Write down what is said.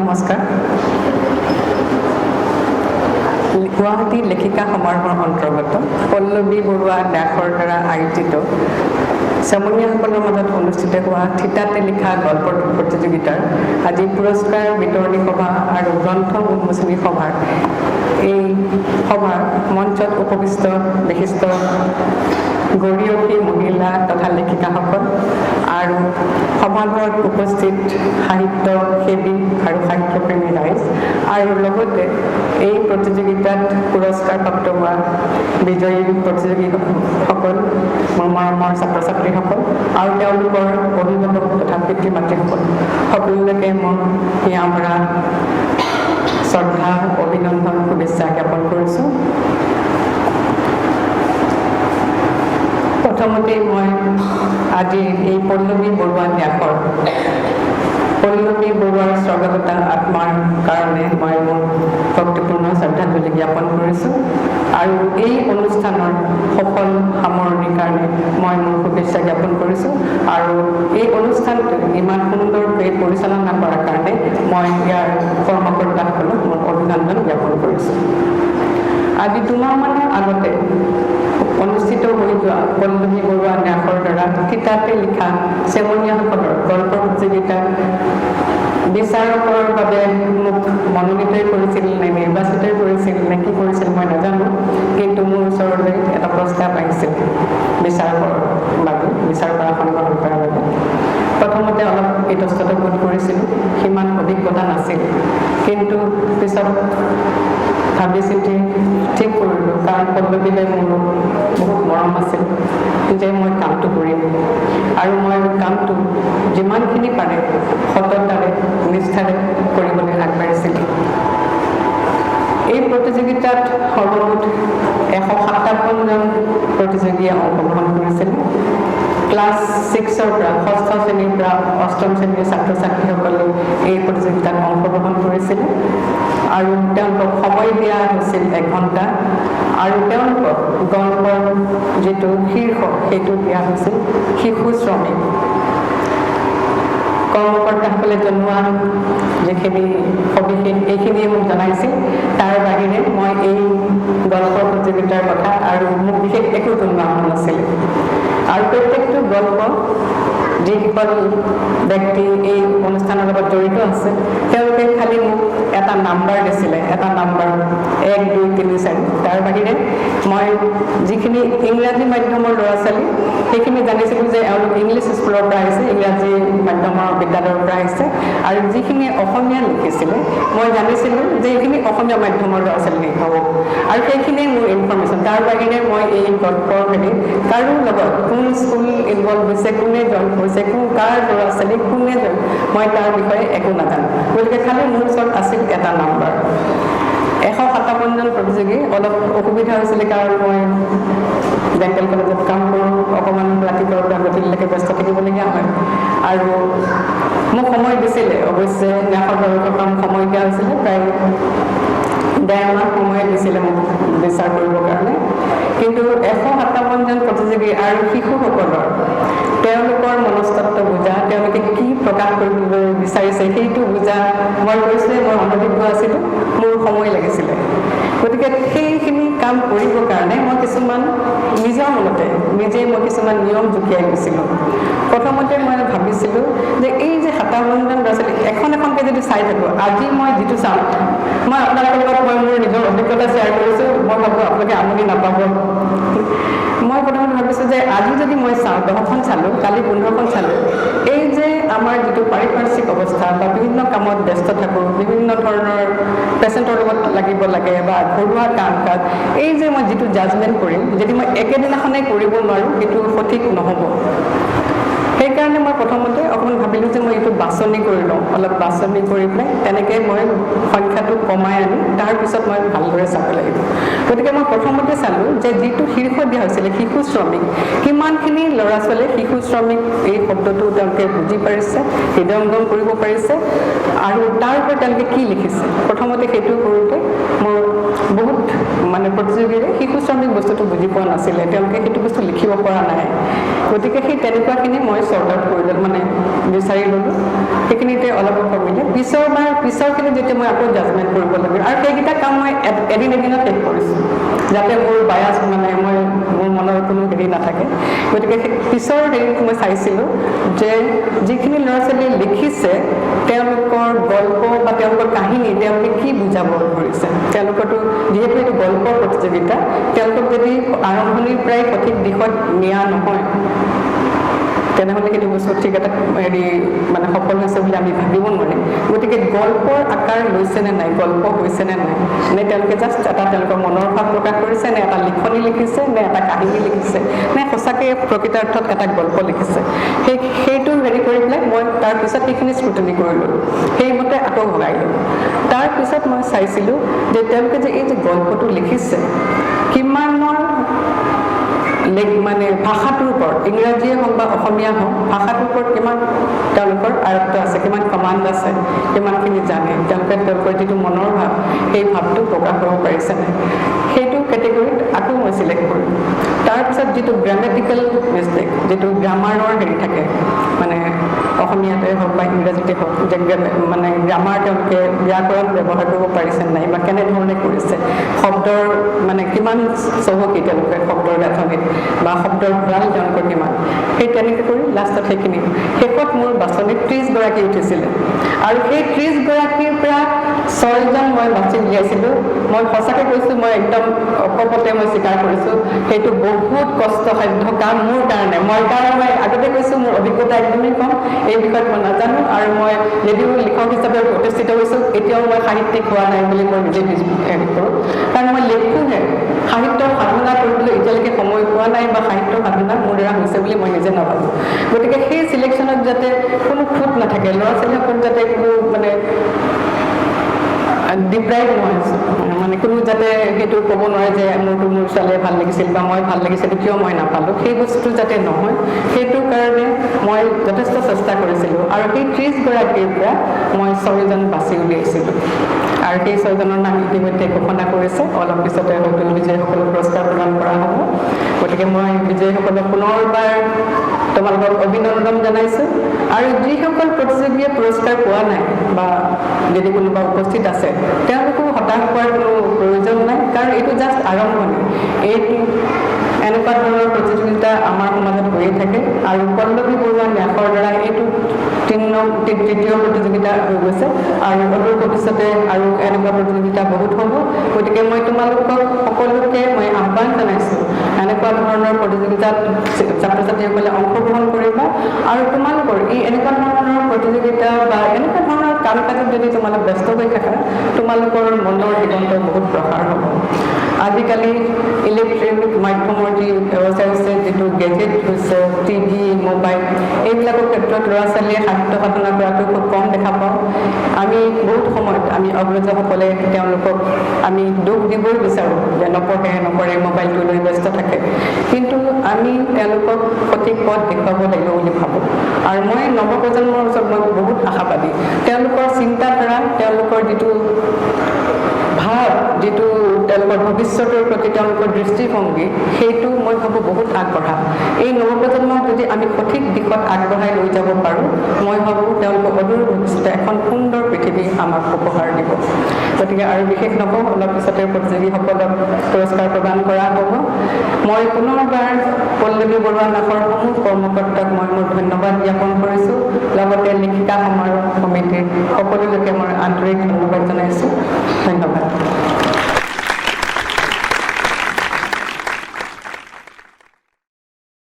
নমস্কাৰ। গুৱাহাটী লেখিকা সমাৰোহৰ অন্তৰ্গত পল্লৱী বৰুৱা দাসৰ দ্বাৰা আয়োজিত চেমনীয়াসকলৰ মাজত অনুষ্ঠিত হোৱা থিতাতে লিখা গল্প প্ৰতিযোগিতাৰ আজি পুৰস্কাৰ বিতৰণী সভা আৰু গ্ৰন্থ উন্মোচনী সভাৰ এই সভাৰ মঞ্চত উপবিষ্ট বিশিষ্ট গৰীয়সী মহিলা তথা লেখিকাসকল আৰু সভাঘৰত উপস্থিত সাহিত্য সেৱী আৰু সাহিত্যপ্ৰেমী ৰাইজ আৰু লগতে এই প্ৰতিযোগিতাত পুৰস্কাৰপ্ৰাপ্ত হোৱা বিজয়ী প্ৰতিযোগীসকল, মোৰ মৰমৰ ছাত্ৰ ছাত্ৰীসকল আৰু তেওঁলোকৰ অভিভাৱক তথা পিতৃ মাতৃসকল, সকলোলৈকে মোৰ হিয়া ভৰা শ্ৰদ্ধা, অভিনন্দন, শুভেচ্ছা জ্ঞাপন কৰিছোঁ। প্ৰথমতে মই আজি এই পল্লৱী বৰুৱা ন্যাসৰ পল্লৱী বৰুৱাৰ স্বৰ্গগত আত্মাৰ কাৰণে মই মোৰ ভক্তিপূৰ্ণ শ্ৰদ্ধাঞ্জলি জ্ঞাপন কৰিছোঁ আৰু এই অনুষ্ঠানৰ সফল সামৰণিৰ কাৰণে মই মোৰ শুভেচ্ছা জ্ঞাপন কৰিছোঁ আৰু এই অনুষ্ঠানটো ইমান সুন্দৰকৈ পৰিচালনা কৰাৰ কাৰণে মই ইয়াৰ কৰ্মকৰ্তাসকলক মোৰ অভিনন্দন জ্ঞাপন কৰিছোঁ। আজি 2 মাহমানৰ আগতে অনুষ্ঠিত হৈ যোৱা পল্লৱী বৰুৱা ন্যাসৰ দ্বাৰা থিতাতে লিখা চেমনীয়াসকলৰ গল্প প্ৰতিযোগিতাত বিচাৰকৰ বাবে মোক মনোনীতই কৰিছিল নে নিৰ্বাচিতই কৰিছিল নে কি কৰিছিল মই নাজানো, কিন্তু মোৰ ওচৰলৈ এটা প্ৰস্তাৱ আহিছিল বিচাৰকৰ বাবে, বিচাৰকৰ আসন গ্ৰহণ কৰাৰ বাবে। প্ৰথমতে অলপ ইতস্তত বোধ কৰিছিলোঁ, সিমান অভিজ্ঞতা নাছিল, কিন্তু পিছত ভাবি চিন্তি ঠিক কৰিলোঁ, কাৰণ পল্লৱীলৈ মোৰ বহুত মৰম আছিল যে মই কামটো কৰিম আৰু মই কামটো যিমানখিনি পাৰে সততাৰে, নিষ্ঠাৰে কৰিবলৈ আগবাঢ়িছিলোঁ। এই প্ৰতিযোগিতাত সৰ্বমুঠ 157জন প্ৰতিযোগীয়ে অংশগ্ৰহণ কৰিছিল। ক্লাছ 6ৰ পৰা, ষষ্ঠ শ্ৰেণীৰ পৰা অষ্টম শ্ৰেণীৰ ছাত্ৰ ছাত্ৰীসকলে এই প্ৰতিযোগিতাত অংশগ্ৰহণ কৰিছিল আৰু তেওঁলোকক সময় দিয়া হৈছিল 1 ঘণ্টা আৰু তেওঁলোকক গল্পৰ যিটো শীৰ্ষক সেইটো দিয়া হৈছিল শিশু শ্ৰমিক। কৰ্মকৰ্তাসকলে জনোৱা যিখিনি সবিশেষ এইখিনিয়ে মোক জনাইছিল, তাৰ বাহিৰে মই এই গল্প প্ৰতিযোগিতাৰ কথা আৰু মোক বিশেষ একো জনোৱা হোৱা নাছিল। আৰু প্ৰত্যেকটো গল্প যিসকল ব্যক্তি এই অনুষ্ঠানৰ লগত জড়িত আছে তেওঁলোকে খালি মোক এটা নাম্বাৰ দিছিলে, এটা নাম্বাৰ 1 2 3 4। তাৰ বাহিৰে মই যিখিনি ইংৰাজী মাধ্যমৰ ল'ৰা ছোৱালী সেইখিনি জানিছিলোঁ যে এওঁলোক ইংলিছ স্কুলৰ পৰা আহিছে, ইংৰাজী মাধ্যমৰ বিদ্যালয়ৰ পৰা আহিছে, আৰু যিখিনি অসমীয়া লিখিছিলে মই জানিছিলোঁ যে এইখিনি অসমীয়া মাধ্যমৰ ল'ৰা ছোৱালী হ'ব, আৰু সেইখিনিয়ে মোৰ ইনফৰ্মেশ্যন। তাৰ বাহিৰে মই এই গল্পৰ হেৰি কাৰো লগত কোন স্কুল ইনভলভ হৈছে, কোনে জইন কৰিছে, কোন কাৰ ল'ৰা ছোৱালী কোনে জইন, মই তাৰ বিষয়ে একো নাজানো। গতিকে খালি মোৰ ওচৰত আছিল এটা নাম্বাৰ। 157জন প্ৰতিযোগী, অলপ অসুবিধা হৈছিলে কাৰণ মই ডেণ্টেল কলেজত কাম কৰোঁ, অকণমান ৰাতিপুৱাৰ পৰা গধূলিলৈকে ব্যস্ত থাকিবলগীয়া হয় আৰু মোক সময় দিছিলে অৱশ্যে ন্যাসৰ কাম সময় দিয়া হৈছিলে, প্ৰায় 1.5 মাহ সময় দিছিলে মোক বিচাৰ কৰিবৰ কাৰণে। কিন্তু 157জন প্ৰতিযোগী আৰু শিশুসকলৰ তেওঁলোকৰ মনস্তত্ব বুজা, তেওঁলোকে কি প্ৰকাশ কৰিবলৈ বিচাৰিছে সেইটো বুজা, মই কৈছোঁৱে মই অনভিজ্ঞ আছিলোঁ, মোৰ সময় লাগিছিলে। গতিকে সেইখিনি কাম কৰিবৰ কাৰণে মই কিছুমান নিজৰ মনতে নিজেই মই কিছুমান নিয়ম জুকিয়াই লৈছিলোঁ। প্ৰথমতে মই ভাবিছিলোঁ যে এই যে 57জন ল'ৰা ছোৱালী এখন এখনকৈ যদি চাই থাকোঁ, আজি মই যিটো চাওঁ, মই আপোনালোকৰ লগত মই মোৰ নিজৰ অভিজ্ঞতা শ্বেয়াৰ কৰিছোঁ, মই ভাবোঁ আপোনালোকে আমনি নাপাব। মই প্ৰথমতে ভাবিছোঁ যে আজি যদি মই চাওঁ, 10খন চালোঁ, কালি 15খন চালোঁ, এই যে আমাৰ যিটো পাৰিপাৰ্শ্বিক অৱস্থা বা বিভিন্ন কামত ব্যস্ত থাকোঁ, বিভিন্ন ধৰণৰ পেচেণ্টৰ লগত লাগিব লাগে বা ঘৰুৱা কাম কাজ, এই যে মই যিটো জাজমেণ্ট কৰিম, যদি মই একেদিনাখনেই কৰিব নোৱাৰোঁ সেইটো সঠিক নহ'ব। সেইকাৰণে মই প্ৰথমতে অকণমান ভাবিলোঁ যে মই এইটো বাছনি কৰি লওঁ, অলপ বাছনি কৰি পেলাই তেনেকৈ মই সংখ্যাটো কমাই আনি তাৰপিছত মই ভালদৰে চাব লাগিব। গতিকে মই প্ৰথমতে চালোঁ যে যিটো শীৰ্ষ দিয়া হৈছিলে শিশু শ্ৰমিক, কিমানখিনি ল'ৰা ছোৱালীয়ে শিশু শ্ৰমিক এই শব্দটো তেওঁলোকে বুজি পাৰিছে, হৃদয়ংগম কৰিব পাৰিছে আৰু তাৰ ওপৰত তেওঁলোকে কি লিখিছে। প্ৰথমতে সেইটো কৰোঁতে মোৰ বহুত মানে প্ৰতিযোগীৰে শিশু শ্ৰমিক বস্তুটো বুজি পোৱা নাছিলে, তেওঁলোকে সেইটো বস্তু লিখিব পৰা নাই। গতিকে সেই তেনেকুৱাখিনি মই চৰ্ট আউট কৰি ল'লোঁ, মানে বিচাৰি ল'লোঁ, সেইখিনিতে অলপ কমিলে। পিছৰবাৰ পিছৰখিনি যেতিয়া মই আকৌ জাজমেণ্ট কৰিব লাগিব, আৰু সেইকেইটা কাম মই এদিন এদিনত শেষ কৰিছোঁ, যাতে মোৰ বায়াছ, মানে মই মোৰ মনৰ কোনো হেৰি নাথাকে। গতিকে সেই পিছৰ হেৰিত মই চাইছিলোঁ যে যিখিনি ল'ৰা ছোৱালীয়ে লিখিছে, তেওঁলোকৰ গল্প বা তেওঁলোকৰ কাহিনী, তেওঁলোকে কি বুজাব ধৰিছে। তেওঁলোকৰতো যিহেতু এইটো গল্পৰ প্ৰতিযোগিতা, তেওঁলোকক যদি আৰম্ভণিৰ পৰাই সঠিক দিশত নিয়া নহয়, তেনেহ'লে সেইটো বস্তু ঠিক এটা হেৰি, মানে সফল হৈছে বুলি আমি ভাবিব নোৱাৰিম। গতিকে গল্পৰ আকাৰ লৈছে নে নাই, গল্প হৈছে নে নাই, নে তেওঁলোকে জাষ্ট এটা তেওঁলোকৰ মনৰ ভাৱ প্ৰকাশ কৰিছে, নে এটা লিখনি লিখিছে, নে এটা কাহিনী লিখিছে, নে সঁচাকৈ প্ৰকৃতাৰ্থত এটা গল্প লিখিছে, সেইটো হেৰি কৰি পেলাই মই তাৰপিছত সেইখিনি স্ক্ৰুটিনি কৰি ল'লোঁ, সেইমতে আকৌ ভগাই ল'লোঁ। তাৰপিছত মই চাইছিলোঁ যে তেওঁলোকে যে এই যে গল্পটো লিখিছে, কিমানৰ মানে ভাষাটোৰ ওপৰত, ইংৰাজীয়ে হওক বা অসমীয়া হওক, ভাষাটোৰ ওপৰত কিমান তেওঁলোকৰ আয়ত্ব আছে, কিমান কমাণ্ড আছে, কিমানখিনি জানে তেওঁলোকে, তেওঁলোকৰ যিটো মনৰ ভাৱ, সেই ভাৱটো প্ৰকাশ কৰিব পাৰিছে নাই, সেইটো কেটেগৰীত আকৌ মই চিলেক্ট কৰিলোঁ। তাৰপিছত যিটো গ্ৰামেটিকেল মিষ্টেক, যিটো গ্ৰামাৰৰ হেৰি থাকে, মানে অসমীয়াতে হওক বা ইংৰাজীতে হওক, যে মানে গ্ৰামাৰ তেওঁলোকে ব্যাকৰণ ব্যৱহাৰ কৰিব পাৰিছে নাই বা কেনেধৰণে কৰিছে, শব্দৰ মানে কিমান চহকী তেওঁলোকে শব্দৰ গাঁথনিত বা শব্দৰ ভঁৰাল তেওঁলোকৰ কিমান, সেই তেনেকৈ কৰি লাষ্টত সেইখিনি শেষত মোৰ বাছনিত 30 গৰাকী উঠিছিলে। আৰু সেই 30 গৰাকীৰ পৰা ছয়জন মই বাছি উলিয়াইছিলোঁ। মই সঁচাকৈ কৈছোঁ, মই একদম অকপটে মই স্বীকাৰ কৰিছোঁ, সেইটো বহুত কষ্টসাধ্য কাম মোৰ কাৰণে। মই কাৰণ মই আগতে কৈছোঁ, মোৰ অভিজ্ঞতা একদমেই কম এই বিষয়ত, মই নাজানো। আৰু মই যদিও লিখক হিচাপে প্ৰতিষ্ঠিত হৈছোঁ, এতিয়াও মই সাহিত্যিক হোৱা নাই বুলি মই নিজে হেৰি কৰোঁ। কাৰণ মই লিখোঁহে, সাহিত্যৰ সাধনা কৰিবলৈ এতিয়ালৈকে সময় পোৱা নাই বা সাহিত্যৰ সাধনা মোৰ দ্বাৰা হৈছে বুলি মই নিজে নাভাবোঁ। গতিকে সেই চিলেকশ্যনত যাতে কোনো খুঁত নাথাকে, ল'ৰা ছোৱালীসকল যাতে কোনো মানে ডিপ্ৰাইভ নহয়, মানে কোনো যাতে সেইটো ক'ব নোৱাৰে যে মোৰতো মোৰ ছোৱালীয়ে ভাল লাগিছিল বা মই ভাল লাগিছিল, কিয় মই নাপালোঁ, সেই বস্তুটো যাতে নহয়, সেইটো কাৰণে মই যথেষ্ট চেষ্টা কৰিছিলোঁ। আৰু সেই 30 গৰাকীৰ পৰা মই ছয়জন বাছি উলিয়াইছিলোঁ আৰু সেই ছয়জনৰ নাম ইতিমধ্যে ঘোষণা কৰিছে। অলপ পিছতে হয়তো বিজয়ীসকলক পুৰস্কাৰ প্ৰদান কৰা হ'ব। গতিকে মই বিজয়ীসকলক পুনৰবাৰ তোমালোকক অভিনন্দন জনাইছোঁ। আৰু যিসকল প্ৰতিযোগীয়ে পুৰস্কাৰ পোৱা নাই বা যদি কোনোবা উপস্থিত আছে, তেওঁলোকো হতাশ হোৱাৰ কোনো প্ৰয়োজন নাই, কাৰণ এইটো জাষ্ট আৰম্ভণি। এইটো এনেকুৱা ধৰণৰ প্ৰতিযোগিতা আমাৰ সমাজত হৈয়ে থাকে। আৰু পল্লৱী বৰুৱা ন্যাসৰ দ্বাৰা এইটো তৃতীয় প্ৰতিযোগিতা হৈ গৈছে আৰু অদূৰ ভৱিষ্যতে আৰু এনেকুৱা প্ৰতিযোগিতা বহুত হ'ব। গতিকে মই তোমালোকক সকলোকে মই আহ্বান জনাইছোঁ, এনেকুৱা ধৰণৰ প্ৰতিযোগিতাত ছাত্ৰ ছাত্ৰীসকলে অংশগ্ৰহণ কৰিবা। আৰু তোমালোকৰ এই এনেকুৱা ধৰণৰ প্ৰতিযোগিতা বা এনেকুৱা ধৰণৰ কাম কাজত যদি তোমালোক ব্যস্ত হৈ থাকা, তোমালোকৰ মনৰ দিগন্ত বহুত প্ৰসাৰ হ'ব। আজিকালি ইলেক্ট্ৰনিক মাধ্যমৰ যি ব্যৱস্থা হৈছে, যিটো গেজেট হৈছে, টিভি, মোবাইল, এইবিলাকৰ ক্ষেত্ৰত ল'ৰা ছোৱালীয়ে সাহিত্য সাধনা কৰাটো খুব কম দেখা পাওঁ। আমি বহুত সময়ত আমি অগ্ৰজসকলে তেওঁলোকক আমি দোষ দিবই বিচাৰোঁ যে নপঢ়ে, নকৰে, মোবাইলটো লৈ ব্যস্ত থাকে। কিন্তু আমি তেওঁলোকক সঠিক পথ দেখুৱাব লাগিব বুলি ভাবোঁ। আৰু মই নৱপ্ৰজন্মৰ ওচৰত মই বহুত আশাবাদী। তেওঁলোকৰ চিন্তাধাৰা, তেওঁলোকৰ যিটো ভাৱ, যিটো তেওঁলোকৰ ভৱিষ্যতৰ প্ৰতি তেওঁলোকৰ দৃষ্টিভংগী, সেইটো মই ভাবোঁ বহুত আগবঢ়া। এই নৱপ্ৰজন্মক যদি আমি সঠিক দিশত আগবঢ়াই লৈ যাব পাৰোঁ, মই ভাবোঁ তেওঁলোক অদূৰ ভৱিষ্যতে এখন সুন্দৰ পৃথিৱী আমাক উপহাৰ দিব। গতিকে আৰু বিশেষ নকওঁ, অলপ পিছতে প্ৰতিযোগীসকলক পুৰস্কাৰ প্ৰদান কৰা হ'ব। মই পুনৰবাৰ পল্লৱী বৰুৱা ন্যাসৰ সমূহ কৰ্মকৰ্তাক মই মোৰ ধন্যবাদ জ্ঞাপন কৰিছোঁ। লগতে লেখিকা সমাৰোহ সমিতিৰ সকলোলৈকে মই আন্তৰিক ধন্যবাদ জনাইছোঁ। ধন্যবাদ।